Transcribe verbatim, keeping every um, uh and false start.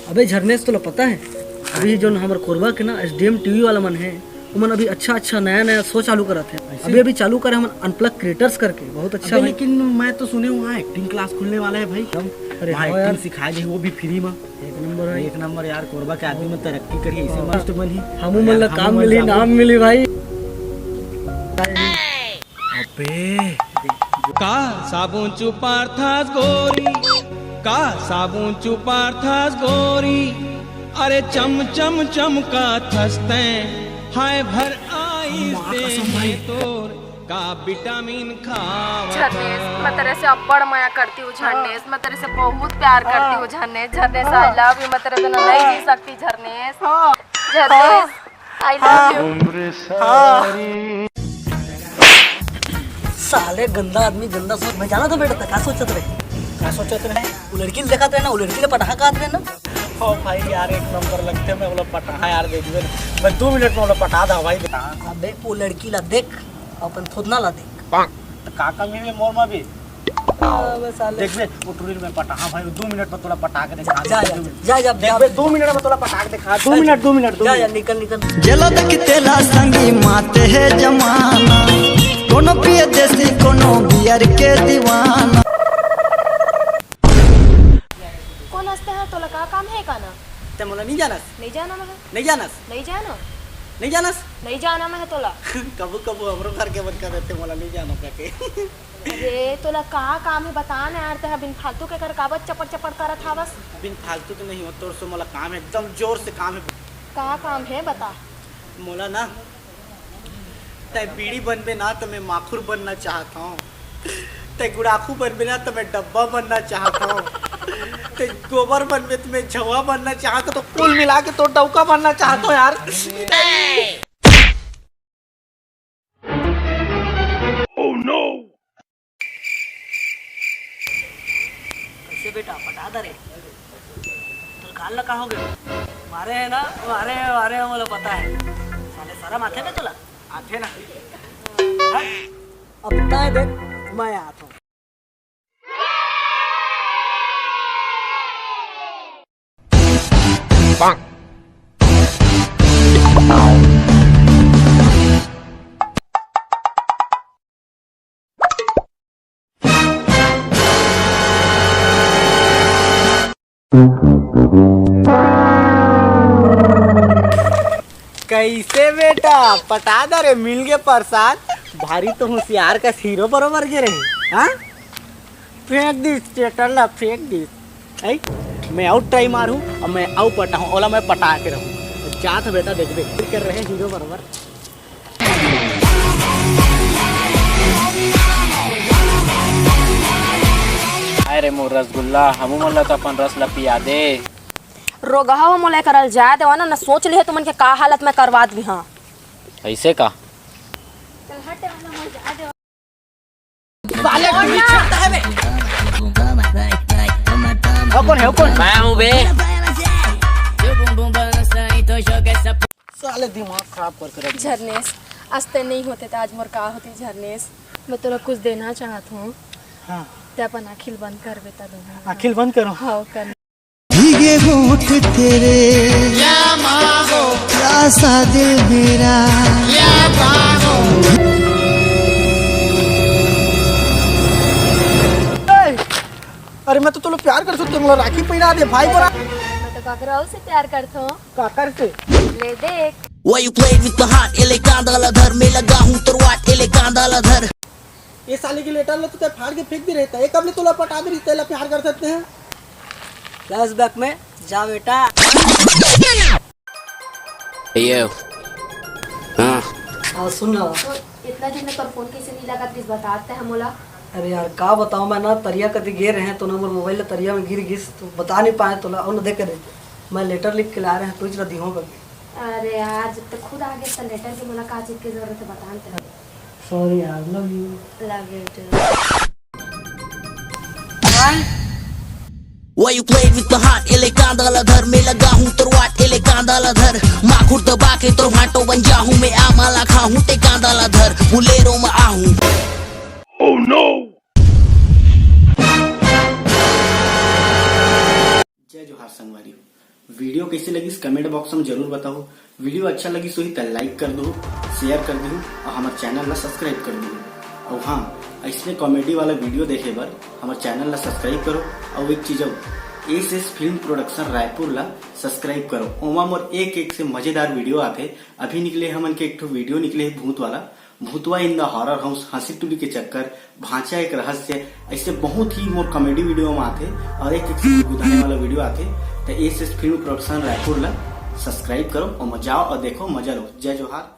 अबे झरनेश, तोला पता है, अभी जोन हमर कोरबा के ना एसडीएम टीवी वाला मन है, ओमन अभी अच्छा अच्छा नया नया शो चालू करत है। अभी अभी चालू करे हमन अनप्लग क्रिएटर्स करके, बहुत अच्छा अबे भाई। लेकिन मैं तो सुने हूँ वहाँ एक्टिंग क्लास खुलने वाला है भाई। अरे वहाँ हाँ एक्टिंग यार। सिखाए जाही, वो भी फ्री में। एक नंबर भाई। एक नंबर यार, कोरबा के आदमी में तरक्की करी, ऐसे हाँ। मस्त बनही। हमू मन ला यार, काम हमू मन मिली, जाबो। नाम मिली भाई। अबे। का साबुन चुपारथस गोरी, का साबुन चुपारथस गोरी, अरे चम चम चमकाथस तैं, हाय भर आइस माँ कसम भाई। तोर, का विटामिन खावत झरनेश, मैं तेरे से अब्बड़ मया करती हूँ झरनेश, मैं तेरे से बहुत प्यार करती हूँ Jharnesh. Jharnesh, I love you, मैं तेरे बिना नहीं जी सकती झरनेश। हाँ। Jharnesh, I love you। साले गंदा आदमी, गंदा सोच। मैं जानत हँव बेटा, तैं का सोचत रहे? का सोचत रहे? वो लड़की ल देखत रहे ना, वो लड़की ल पटाहा कहत रहे ना। ओ भाई यार, एक नंबर लगथे, मैं ओला पटाहा यार, देखबे ना। मैं दू मिनट में ओला पटा दा भाई। अबे वो लड़की ला देख, अपन थोथना ला देख। त का कमी हे मोर में भी? अबे साले। देखबे, वो टुरी ल मैं पटाहा भाई, दू मिनट में तोला पटा के देखा जा, जा, दू मिनट। जा, जा, जा। देखबे, दू मिनट में तोला पटा के देखा, दू मिनट, दू मिनट, दू जा, जा, मिनट। निकल, निकल। जेला देख तेला संगी माते हे जमाना, कोनो पिए देसी, कोनो बियर के दीवाना। कोन हँसते हैं, तोला का काम हे का ना? तैं मोला नहीं जानस? नहीं जाना मैं। नहीं जानस? नहीं जाना। नहीं जानस? नहीं जाना मैं तोला। कभू कभू हमरो घर के मन कर देथे, मोला नहीं जानो करके। अरे, तोला का काम हे, बता ना यार, तैं बिन फालतू के कर काबर चपड़ चपड़ करत हावस? बिन फालतू के नहीं हो, तोर से मोला काम हे, एकदम जोर से काम हे। का काम हे, बता। मोला ना, तैं बीड़ी बनबे ना, त मैं माखुर बनना चाहत हँव। तैं गुड़ाखू बनबे ना, त मैं डब्बा बनना चाहत हँव। तैं गोबर बनबे, त मैं झउहा बनना चाहत हँव। तो कुल मिला के तो डौका बनना चाहत हँव यार। कैसे बेटा, पटा दा रे? तोर गाल ला का हो गया? मारे हे ना, मारे हे, मारे हे, मोला पता हे। साले शरम आथे बे तोला? आथे ना। हट। अब तैं देख, मैं आत हँव। कैसे बेटा, पटा दा रे, मिल गे प्रसाद। भारी तो होशियार कस हीरो बरोबर गे रहे, हाँ? फेंक दिस, चेटर ला फेंक दिस। ऐ, मैं अउ ट्राई मारूँ, अब मैं अउ पटाहूँ, ओला मैं पटा के रहूँ। जात बेटा, देखबे, फिर कर रहे हीरो बरोबर। अरे मोर रसगुल्ला, हमू मन ला तो अपन रस ला पिया दे। रोगहा हो मोला एकर अलजा देवा ना, ना सोच लिहे तुमन के का हालत मैं करवा देहूँ। ऐसे का? साले तू भी छेड़ता है बे। वो कौन है, वो कौन? मैं हूँ बे। साले दिमाग खराब करके रख दिया। झरनेश, आज तैं नहीं होते त आज मोर का होती झरनेश। मैं तोला कुछ देना चाहत हूँ। हाँ। तैं अपन आँखी ल बंद करबे त दोनों। आँखी ल बंद करो। हाँ, कर। भीगे होठ तेरे, प्यासा दिल मेरा। अरे मैं तो तोला प्यार करथों, तैं मोला राखी पहिना दे भाई बोला। मैं तो काकरा से प्यार करथों। काकर से? ले देख। Why you play with my heart? ये ले कांदा ला धर, मैं लगा हूँ तोर वाट, ये ले कांदा ला धर। ये साले के लेटर ला तो तैं फाड़ के फेंक दे रहे था। ये कब ले तोला पटा दे रही, तैं ला प्यार करथस तैं? फ्लैशबैक में जा बेटा। ये। हाँ। हाँ, सुन ना। तो इतना दिन में तोर फोन कैसे नहीं लगा, प्लीज बता दे हम मोला। अरे यार, का बताओं, मैं ना तरिया कती गे रहें, तो ना मोर मोबाइल ला तरिया में गिर गिस, तो बता नहीं पाएँ तोला, अउ ना देख के देते। मैं लेटर लिख के ला रहें, तुझ ला दिहों करके। अरे यार, जब तक खुद आ गे, तो लेटर के मोला का चीज की जरूरत है, बता न तैं। Sorry यार, love you। Love you too। Why you play with my heart? ये ले कांदा ला धर, मैं लगा हूँ तोर वाट, ये ले कांदा ला धर। माखुर दबा के तोर भांटो बन जाहूँ मैं, आमा ला खाहूँ तैं कांदा ला धर, बुलेरो में आहूँ। Oh no! जय जोहार संगवारी हो। वीडियो कइसे लगिस, कमेंट बॉक्स में जरूर बताओ। वीडियो अच्छा लगिस होही त लाइक कर दू, शेयर कर दू और हमारे चैनल ला सब्सक्राइब कर दू। और हाँ, इसमें कॉमेडी वाला वीडियो देखे बर हमारे चैनल ला सब्सक्राइब करो। और एक चीज और, S S film production Raipur ला सब्सक्राइब करो। ओमा मोर एक एक से मजेदार वीडियो आथे। अभी निकले हमन के एक ठो वीडियो निकले हे भूत वाला, भूतवा इन द हॉरर हाउस, हंसी टूरी के चक्कर, भांचा एक रहस्य, ऐसे बहुत ही मोर कॉमेडी वीडियो में आथे और एक एक से गुदाने वाला वीडियो आथे। तो S S film production Raipur ला सब्सक्राइब करो और जाओ और देखो, मजा लो। जय जोहार।